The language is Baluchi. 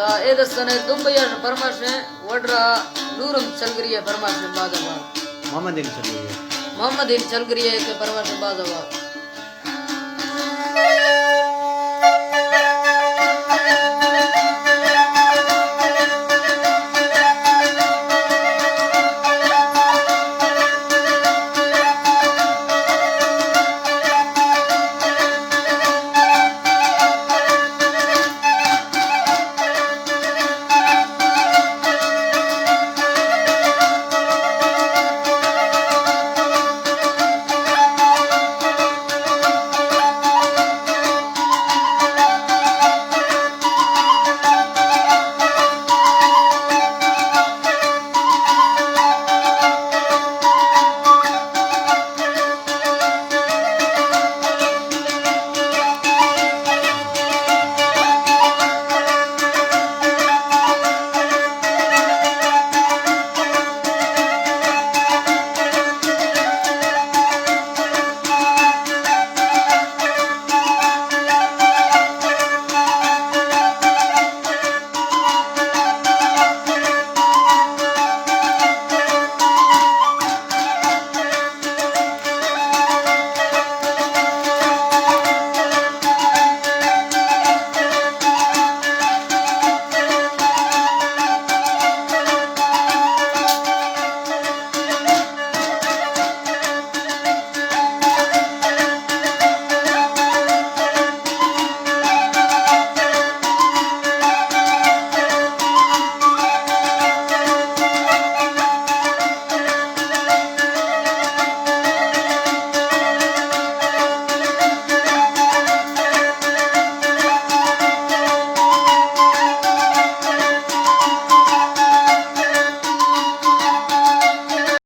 اے دستان ءِ دمبئی ءَ فرمائش ایں، وڈرا نورم چلگری ءِ فرمائش ایں، باز آباد۔ محمد ہند چلگری ءِ۔ محمد ہند چلگری ءِ کہ فرمائش ایں، باز آباد۔